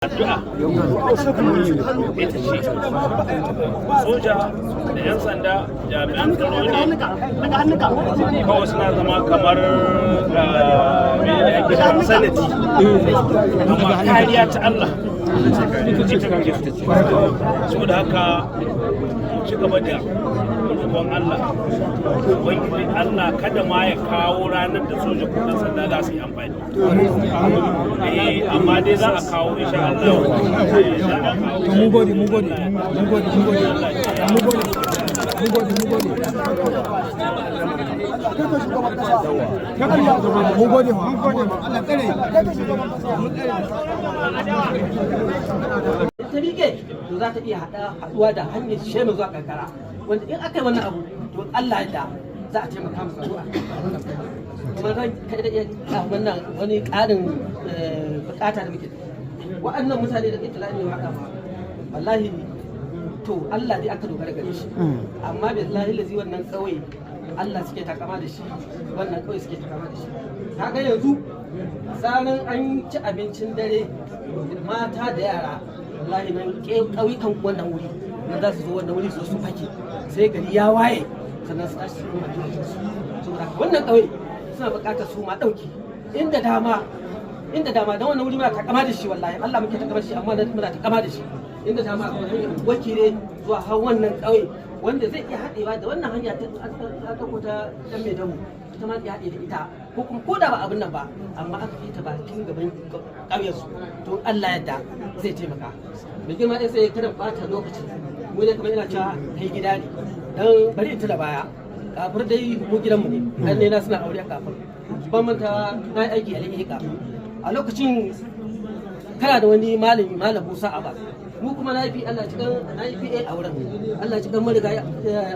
Addu'a ita ce soja da 'yan sanda jami'an tsaro ne kawai suna zama kamar mene ake kira, sanity, amma kariya ta Allah ita muke so. Saboda haka mu ci gaba da roƙon Allah, Ubangiji Allah kada ma ya kawo ranar da soja ko ɗan sanda za su yi amfani. Amma dai za a kawo, insha Allah. Za a kawo. To, mun gode, mun gode, mun gode, mun gode, mun gode, mun gode, mun gode, mun gode, mun gode. Allah tsare. Ta miƙe, to za ta iya haɗuwa da hanyar Shema zuwa Kankara, wanda in aka yi wannan abu, to Allah da za a taimaka musu zuwa wannan. Kuma zan kai da iya wannan wani ƙarin bukata da muke wa'annan mutane da itila'i ne haɗa ma, wallahi to Allah dai aka dogara gare shi, amma billahi lazi wannan ƙauye Allah suke takama da shi, wannan ƙauye suke takama da shi. Kaga yanzu zaran an ci abincin dare, mata da yara wallahi nan ƙauyukan wannan wuri nan za su zo wannan wuri su zo su fake, sai gari ya waye sannan su tashi su koma gidajensu. Saboda haka wannan ƙauye suna buƙatar su ma ɗauki inda dama, inda dama, don wannan wuri muna takama da shi. Wallahi Allah muke takama da shi, amma muna takama da shi. Inda dama akwai hanyar wakile zuwa har wannan ƙauye wanda zai iya haɗewa da wannan hanya ta ɗauko ta ɗan mai damu, ita ma ya haɗe da ita, ko kuma ko da ba abin nan ba, amma aka fi ta bakin gaban ƙauyen su, to Allah yadda zai taimaka. Mai girma ɗaya sai kada ɓata lokaci, mu dai kamar ina cewa kai gida ne, dan bari in tuna baya. Kafir dai mu gidanmu ne, dan ne na suna aure a Kafir. Ban manta na yi aiki a Lihika a lokacin, kana da wani malami, Malam Musa Abbas. Mu kuma na yi, Allah cikin na yi PA a wurin, Allah cikin marigayi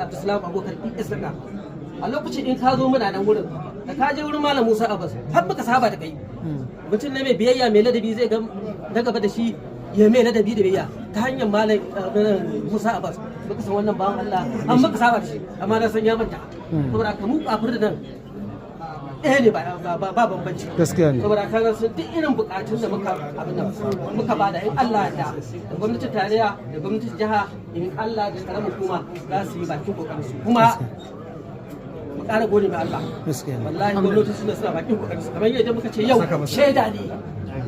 Abdulsalam Abubakar PS daga a lokacin. In ka zo muna nan wurin da ka je wurin Malam Musa Abbas, har muka saba da kai. Mutum ne mai biyayya, mai ladabi, zai ga na gaba da shi ya mai ladabi da biyayya. Ta hanyar Malam Musa Abbas muka san wannan bawan Allah, an muka saba da shi, amma na san ya manta. Saboda haka mu Kafir da nan ɗaya ne, ba bambanci. Gaskiya ne. Saboda haka sun duk irin bukatun da muka abin nan muka bada, in Allah da gwamnatin tarayya da gwamnatin jiha, in Allah da karamar hukuma za su yi bakin kokarin su, kuma mu ƙara gode mai Allah. Gaskiya ne. Wallahi gwamnati suna bakin kokarin su, kamar yadda muka ce yau shaida ne,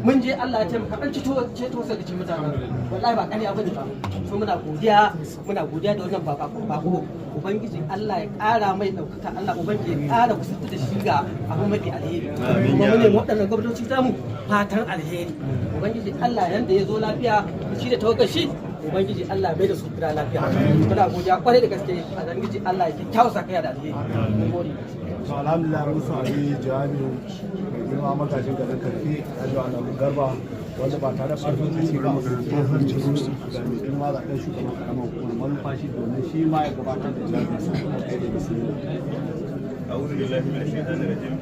mun je Allah ya taimaka an ceto wasu daga cikin mutanen. Wallahi ba ƙarya bane ba. So muna godiya, muna godiya da wannan bako bako. Ubangiji Allah ya ƙara mai ɗaukaka, Allah Ubangiji ya ƙara kusanta da shi ga abu mafi alheri. Kuma mu ne waɗannan gwamnatoci mu fatan alheri. Ubangiji Allah yanda ya zo lafiya shi da tawagar shi, Ubangiji Allah bai da su gida lafiya. Muna godiya kwarai da gaske. Ubangiji Allah ya kyakkyawa sakaya da alheri. Mun gode. To, alhamdulillah, mun sami jawabin mai girma magajin garin Karfi, Alhaji Alamu Garba, wanda ba tare da ɓata lokaci ba ga mai girma zaɓen shugaban karamar hukumar Malumfashi domin shi ma ya gabatar da jawabin sa kai da. Bismillah. أعوذ بالله من الشيطان الرجيم.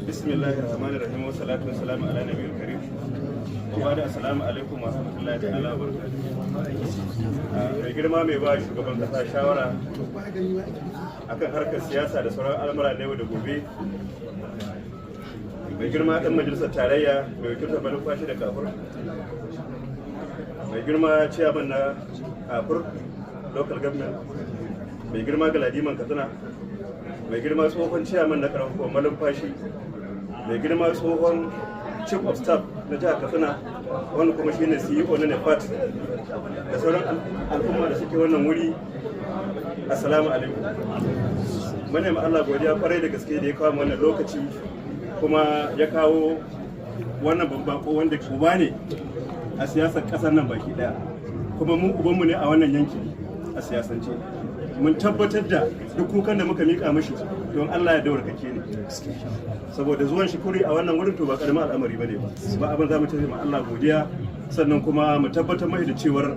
بسم الله الرحمن الرحيم، والصلاة والسلام على نبي الكريم، وبعد، السلام عليكم ورحمة الله تعالى وبركاته. Mai girma mai ba shugaban kasa shawara akan harkar siyasa da sauran al'amura na yau da gobe, mai girma dan majalisar tarayya mai wakiltar Malumfashi da Kafur, mai girma ciyaman na Kafur Local Government, mai girma Galadiman Katsina, mai girma tsohon ciyaman na karamar hukumar Malumfashi, mai girma tsohon chief of staff na jihar Katsina, wanda kuma shine CEO na NEPAD, da sauran al'umma da suke wannan wuri, assalamu alaikum. Muna ma Allah godiya kwarai da gaske da ya kawo wannan lokaci, kuma ya kawo wannan babban ko wanda uba ne a siyasar kasar nan baki daya, kuma mu ubanmu ne a wannan yanki a siyasance. Mun tabbatar da duk kukan da muka mika mashi, don Allah ya daura kake ne, saboda zuwan shi kuri a wannan wurin, to ba karamin al'amari bane ba. Ba abin za mu ce ma Allah godiya, sannan kuma mu tabbatar mai da cewar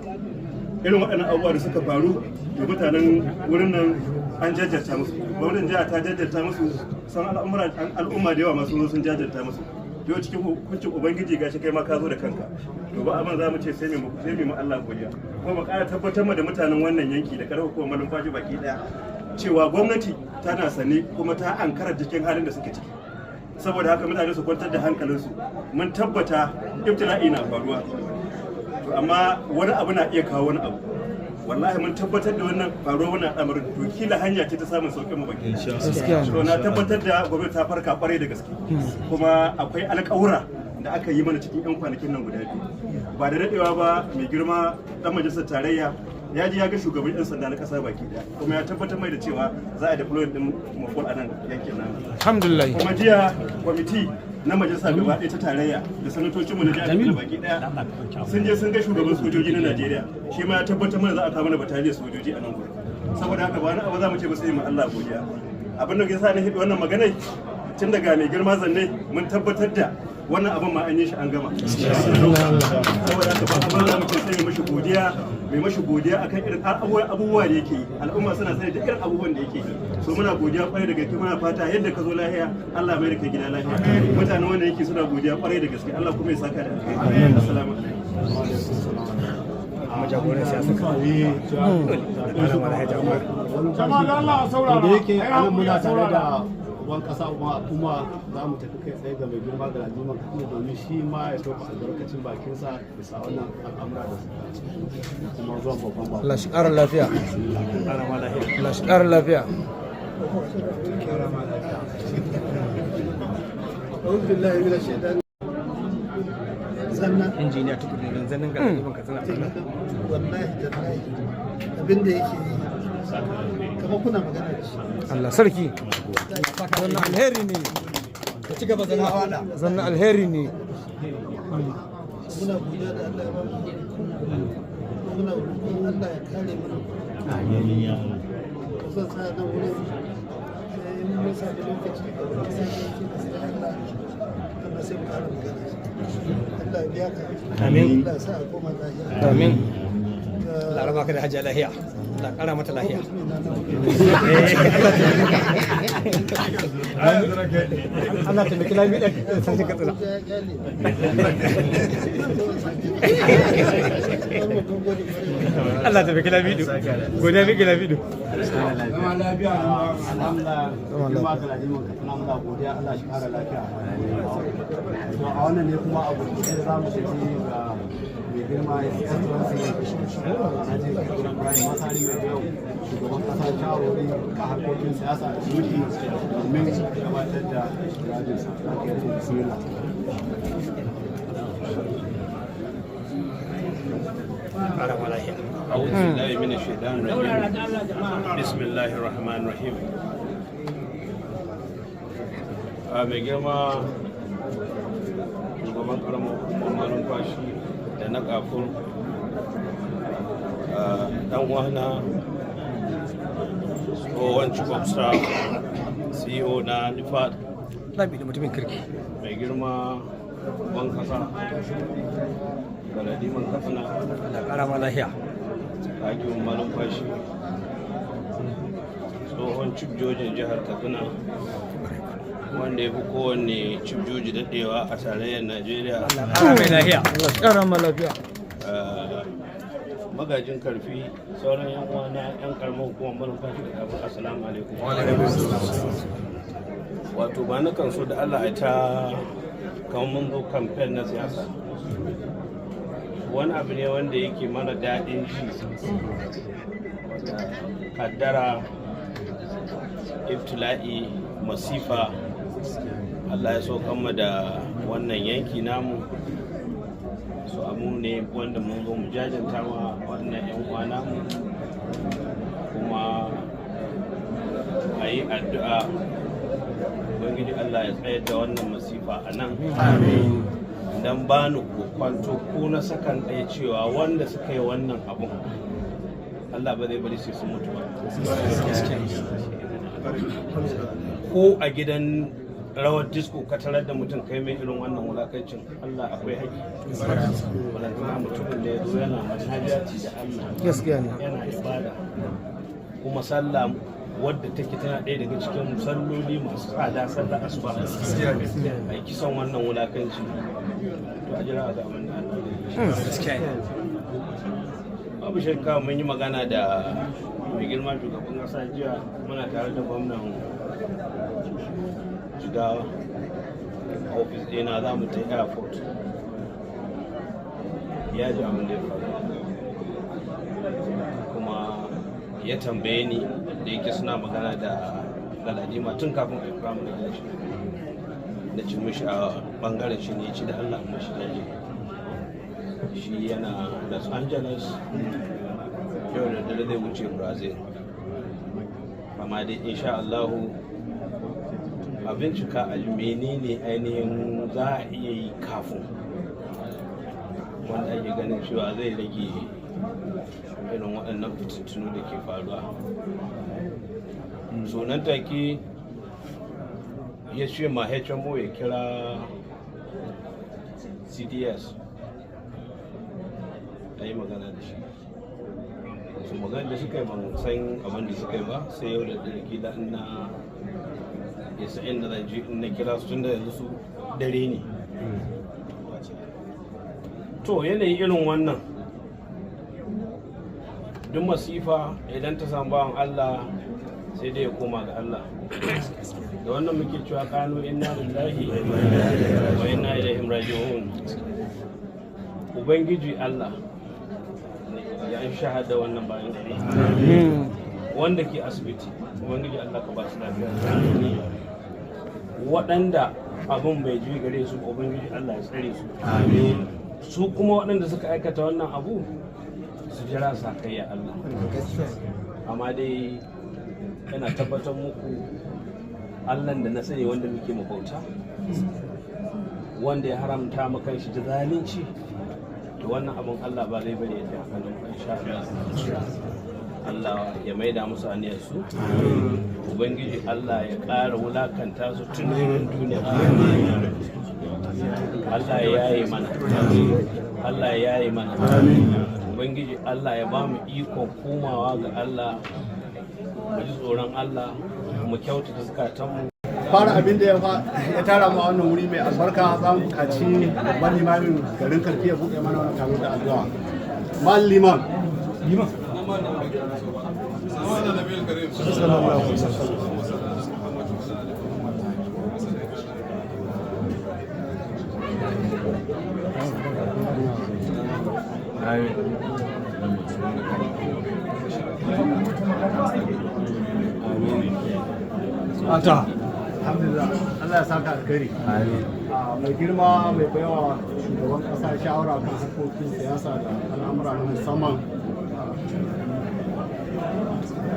irin waɗannan abubuwa da suka faru da mutanen wurin nan, an jajjarta musu, gwamnatin jiha ta jajjarta musu, san al'umma al'umma da yawa masu zo sun jajjarta musu. Yau cikin hukuncin Ubangiji gashi kai ma ka zo da kanka, to ba abin za mu ce sai mu Allah godiya, kuma mu ƙara tabbatar da mutanen wannan yanki da ƙarfafa kuma Malumfashi baki ɗaya cewa gwamnati tana sane kuma ta ankara cikin halin da suke ciki. Saboda haka mutane su kwantar da hankalinsu, mun tabbata ibtila'i na faruwa, to amma wani abu na iya kawo wani abu. Wallahi mun tabbatar da wannan faruwar wannan al'amarin, to kila hanya ce ta samun sauƙin mu baki. To na tabbatar da gwamnati ta farka kwarai da gaske, kuma akwai alƙawura da aka yi mana cikin 'yan kwanakin nan guda biyu. Ba da daɗewa ba mai girma dan majalisar tarayya ya ji ya ga shugaban 'yan sanda na ƙasa baki daya, kuma ya tabbatar mai da cewa za a deploy din mopol a nan yankin nan. Alhamdulillah. Kuma jiya kwamiti na majalisa gaba ɗaya ta tarayya da sanatocinmu na jihar Kaduna baki ɗaya sun je sun ga shugaban sojoji na Najeriya, shi ma ya tabbatar mana za a kawo mana bataliyar sojoji a nan gurin. Saboda haka ba wani abu za mu ce ba sai mu Allah godiya. Abin da ya sa na hidi wannan maganar, tun daga mai girma zanne, mun tabbatar da wannan abin ma an yi shi an gama. Saboda haka ba abin da mu ce sai mai mashi godiya akan irin abubuwa da yake yi. Al'umma suna sani da irin abubuwan da yake yi, so muna godiya kwarai da gaske. Muna fata yadda ka zo lahiya, Allah mai da kai gida lafiya. Mutanen wanda yake suna godiya kwarai da gaske, Allah kuma ya saka da alheri. Assalamu alaikum. Jagoran siyasa da yake anan muna tare da uban kasa, uban al'umma. Za mu tafi kai tsaye ga mai girma ga Ladiman Katsina domin shi ma ya tofa albarkacin bakinsa bisa wannan al'amura da suka kuma zuwan babban bako. Allah shi ƙara lafiya. Allah shi ƙara lafiya. أعوذ بالله من الشيطان sannan Injiniya Tukur ne zannin Galadiman Katsina. Wallahi tallahi, abin da yake yi kamar kuna magana da shi. Allah sarki. Zanna alheri ne. Ka ci gaba zama. Zanna alheri ne. Muna godiya da Allah ya ba mu, muna roƙon Allah ya kare mana. Ku zan tsaya nan wurin, sai in mun sami lokaci da wani sai da sai Allah, sannan sai mu ƙara magana. Allah ya biya ka. Amin. Allah ya sa a koma lafiya. Amin. Allah raba ka da hajiya lahiya. Allah kara mata lahiya. Mutumin na nan. Allah taimaki lami ɗan sarkin Katsina. Ya kyale. Allah taimaki Lamido. Godiya miki Lamido. Alhamdulillah, girma ga Ladiman Katsina, muna godiya, Allah shi kara lafiya. To a wannan ne kuma a gurguje za mu tafi ga mai girma His Excellency Alhaji Kabir Ibrahim Masari, mai yau shugaban kasa shawarwari a harkokin siyasa da mulki, domin gabatar da jawabinsa. Bismillah. Kara ma lahiya. أعوذ بالله من الشيطان الرجيم، بسم الله الرحمن الرحيم. A mai girma shugaban karamar hukumar Malumfashi da na Kafur, dan uwana, tsohon chief of staff, CEO na NIPAD, Lamido mutumin kirki. Mai girma uban kasa Galadiman Katsina, Allah kara ma lahiya. Hakimin Malumfashi, tsohon chief jojin jihar Katsina, wanda ya fi kowanne chief joji daɗewa a tarayyar Najeriya, Allah kara mai lahiya. Allah shi ƙara ma lafiya. Magajin Karfi, sauran yan uwana yan karamar hukumar Malumfashi da Kafur, assalamu alaikum. Wato ba na kan so da Allah a ta kamar mun zo kamfen na siyasa. Wani abu ne wanda yake mara daɗin ji, wanda kaddara, ibtila'i, masifa Allah ya saukan mu da wannan yanki namu. Su abu ne wanda mun zo mu jajanta wa wannan 'yan uwa namu, kuma a yi addu'a Ubangiji Allah ya tsayar da wannan masifa a nan, don ba ni kwanto ko na sakan ɗaya cewa wanda suka yi wannan abun, Allah ba zai bari sai sun mutu ba. Ko a gidan rawar disco ka tarar da mutum kai mai irin wannan wulakancin, Allah akwai haƙi. Balantana mutumin da ya zo yana manhajaci da Allah, Gaskiya ne. yana ibada, kuma sallah wadda take tana ɗaya daga cikin salloli masu tsada, sallah asuba, ai kisan wannan wulakanci, to a jira a ga abin da Allah zai yi. Babu shakka mun yi magana da mai girma shugaban ƙasa jiya, muna tare da gwamnan Jigawa. Ofis ɗina za mu ta airport, ya ji abin da ya faru, kuma ya tambaye ni, da yake suna magana da Galadima tun kafin a yi primary election. Na ci mishi a bangaren shi ne, ci da Allah mashi daji. Shi yana Los Angeles, yau da dare zai wuce Brazil. Amma dai insha Allahu a bincika a ji menene ainihin za a iya yi kafin, wanda ake ganin cewa zai rage irin waɗannan fitintunu da ke faruwa. So nan take ya ce ma HMO ya kira CDS a yi magana da shi. Su magana da suka yi, ban san abin da suka yi ba sai yau da dare. Kila ina ya inda zan je in na kira su, tun da yanzu su dare ne. To, yanayi irin wannan, duk masifa idan ta samu bawan Allah, sai dai ya koma ga Allah. Da wannan muke cewa kanu inna lillahi wa inna ilaihi raji'un. Ubangiji Allah ya an shahada wannan bayan Allah wanda ke asibiti, Ubangiji Allah ka ba su lafiya. Waɗanda abin bai ji gare su, Ubangiji Allah ya tsare su. Su kuma waɗanda suka aikata wannan abu, su jira sakayya Allah. Amma dai yana tabbatar muku, Allahn da na sani, wanda muke mabauta, wanda ya haramta ma kanshi da zalunci, to wannan abin Allah ba zai bari ya ji haka nan ba, insha Allah. Allah ya maida musu aniyar su. Ubangiji Allah ya ƙara wulakanta su tun duniya. Allah ya yaye mana, Allah ya yaye mana. Ubangiji Allah ya ba mu ikon komawa ga Allah, mu ji tsoron Allah, mu kyautata zukatanmu. Fara abin da ya tara mu a wannan wuri mai albarka, za mu buƙaci babban limamin garin Karfi ya buɗe mana wannan taro da addu'a. Mal liman. Liman. Sallallahu alaihi wasallam. Ata. Alhamdulillah, Allah ya saka alkhairi. Mai girma mai baiwa shugaban kasa shawara kan harkokin siyasa da al'amura na musamman,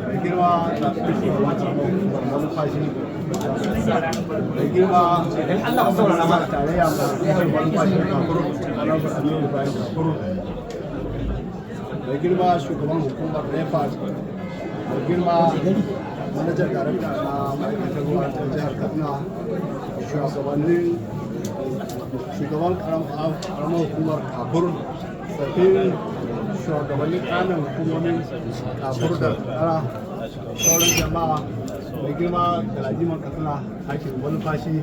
mai girma zaɓen shugaban karamar hukumar Malumfashi, mai girma Allah ku saurara mana. Tarayya mai Malumfashi da Kakuru, Honorable Aminu Ibrahim Kakuru, mai girma shugaban hukumar NEPAD, mai girma manajan darakta na ma'aikatar ruwa ta jihar Katsina, shugabannin, shugaban karamar hukumar Kafur, sabbin shugabannin ƙananan hukumomin Kafur da Kara, sauran jama'a, mai girma Galadiman Katsina, Hakim Malumfashi,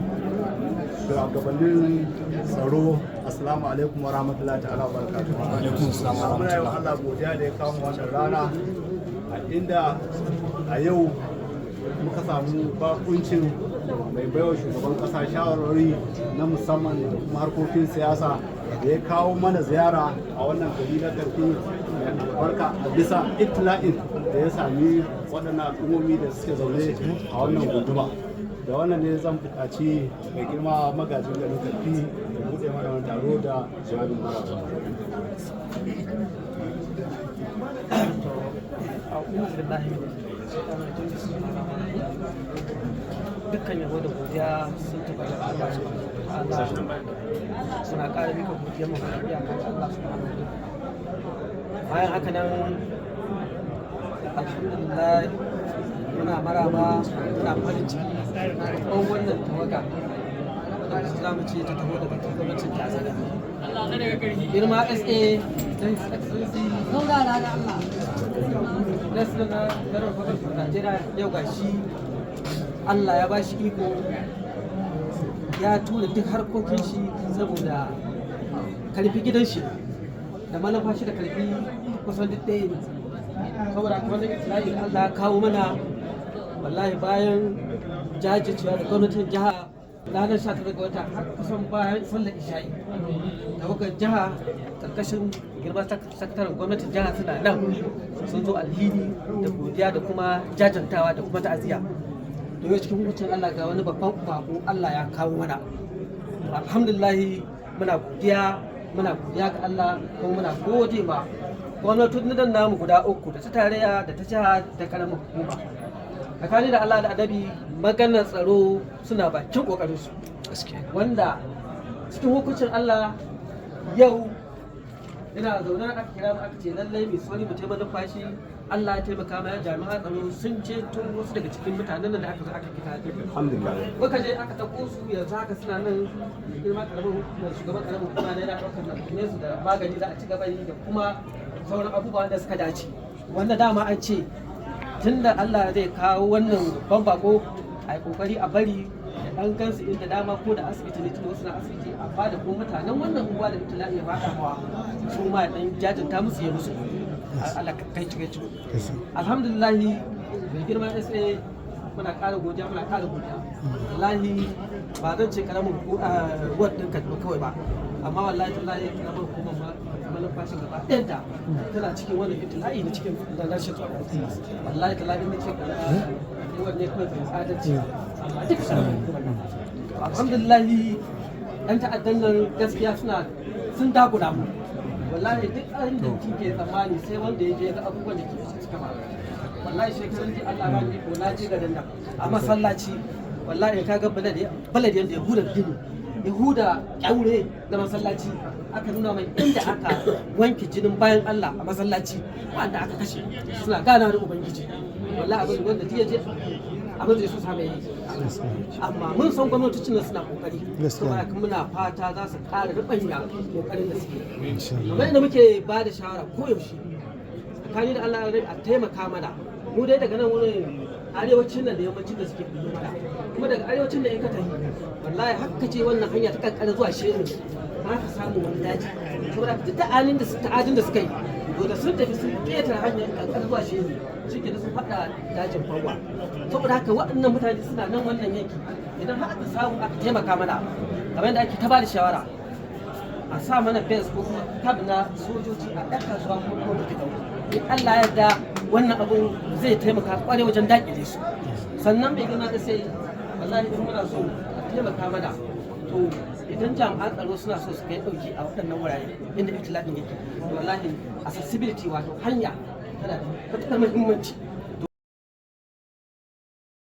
shugabannin tsaro, assalamu alaikum wa rahmatullahi ta'ala wa barakatuhu. Alaikum assalam wa Muna yi wa Allah godiya da ya kawo mu wannan rana, a inda a yau muka samu bakuncin mai baiwa shugaban kasa shawarwari na musamman da kuma harkokin siyasa, da ya kawo mana ziyara a wannan gari na Karfi mai albarka, a bisa ibtila'in da ya sami waɗannan al'ummomi da suke zaune a wannan gunduma. Da wannan ne zan buƙaci mai girma magajin garin Karfi da buɗe mana wannan taro da jawabin maraba. A'udhu billahi minash shaitanir rajim. Bismillahir rahmanir rahim. Dukkan yabo da godiya sun tabbata ga Allah subhanahu wa ta'ala. Suna ƙara mika godiyar mu ga iyaka ga Allah subhanahu wa ta'ala. Bayan haka nan, alhamdulillah, muna maraba, muna farin ciki karɓar wannan tawaga wadda za mu ce ta taho daga gwamnatin tarayya. Girma SA don His Excellency President na Federal Republic of Nigeria, yau ga shi Allah ya ba shi iko ya tura duk harkokin shi, saboda Karfi gidan shi da Malumfashi da Karfi kusan duk ɗaya ne. Saboda haka wannan ibtila'i da Allah ya kawo mana, wallahi bayan jajircewa da gwamnatin jiha Ranar 19 ga wata har kusan bayan sallar isha'i, tawagar jiha karkashin girma sakataren gwamnatin jiha suna nan, sun zo alhini da godiya da kuma jajantawa da kuma ta'aziyya. To yau cikin hukuncin Allah ga wani babban bako Allah ya kawo mana. Alhamdulillah, muna godiya, muna godiya ga Allah, kuma muna gode ma gwamnatocin nan namu guda uku, da ta tarayya da ta jiha da karamar hukuma. Tsakani da Allah da adabi, maganar tsaro suna bakin kokarin su, wanda cikin hukuncin Allah yau ina zaune aka kira mu, aka ce lallai mai sauri mu taimaka numfashi. Allah ya taimaka mana, jami'an tsaro sun ceto wasu daga cikin mutanen nan da aka zo aka kita. Alhamdulillah. Muka je aka ɗauko su, yanzu haka suna nan. Girma karamin hukumar, shugaban karamin hukuma na yana ɗaukar nan su da magani za a ci gaba yi da kuma sauran abubuwan da suka dace, wanda dama an ce tunda Allah zai kawo wannan babban bako, a yi kokari a bari da ɗan gansu inda dama, ko da asibiti ne, tunda wasu na asibiti, a bada ko mutanen wannan unguwa da ibtila'i ya faɗa mawa su ma ya ɗan jajanta musu, ya musu Allah kai ci kai ci. Alhamdulillah, mai girma SA, muna ƙara godiya, muna ƙara godiya. Wallahi ba zan ce karamin ward ɗin Kaduna kawai ba, amma wallahi tallahi karamar hukumar malumfashin gaba ɗayanta tana cikin wannan ibtila'i na cikin na rashin tsaro. Wallahi tallahi in ce ward ne kawai bai adalci, amma duk karamar hukumar nan. Alhamdulillah, ɗan ta'addan nan gaskiya suna sun dagula mu. Wallahi duk inda kike tsammani, sai wanda ya je ga abubuwan da ke suka faru. Wallahi shekarun ji Allah ba ni ko na je garin nan a masallaci, wallahi ka ga balad balad yanda ya huda gini, ya huda kyaure na masallaci, aka nuna mai inda aka wanke jinin bayan Allah a masallaci wanda aka kashe suna gana da ubangiji. Wallahi abin wanda ya je abin zai so same yi, amma mun san gwamnatocin nan suna kokari, kuma haka muna fata za su ƙara rubanya kokarin da suke. Kamar yadda muke ba da shawara koyaushe, tsakani da Allah a taimaka mana. Mu dai daga nan wurin arewacin nan da yammacin da suke bullo mana, kuma daga arewacin da in ka tafi, wallahi haka ce wannan hanya ta kankara zuwa Shirin ba ka samu wani daji, saboda duk ta'alin da ta'adin da suka yi to da sun tafi sun ƙetare hanyar kankara zuwa Shirin, shi ke sun faɗa dajin Fawa. Saboda haka waɗannan mutane suna nan wannan yanki. Idan har aka samu aka taimaka mana, kamar yadda ake ta ba da shawara, a sa mana base ko kuma tab na sojoji a ɗan kasuwa ko kuma in Allah ya yarda wannan abun zai taimaka kwarai wajen dakile su. Sannan mai gina da sai wallahi in muna so a taimaka mana, to idan jami'an tsaro suna so su kai ɗauki a waɗannan wurare inda ibtila'in yake, to wallahi accessibility, wato hanya, tana da matuƙar muhimmanci.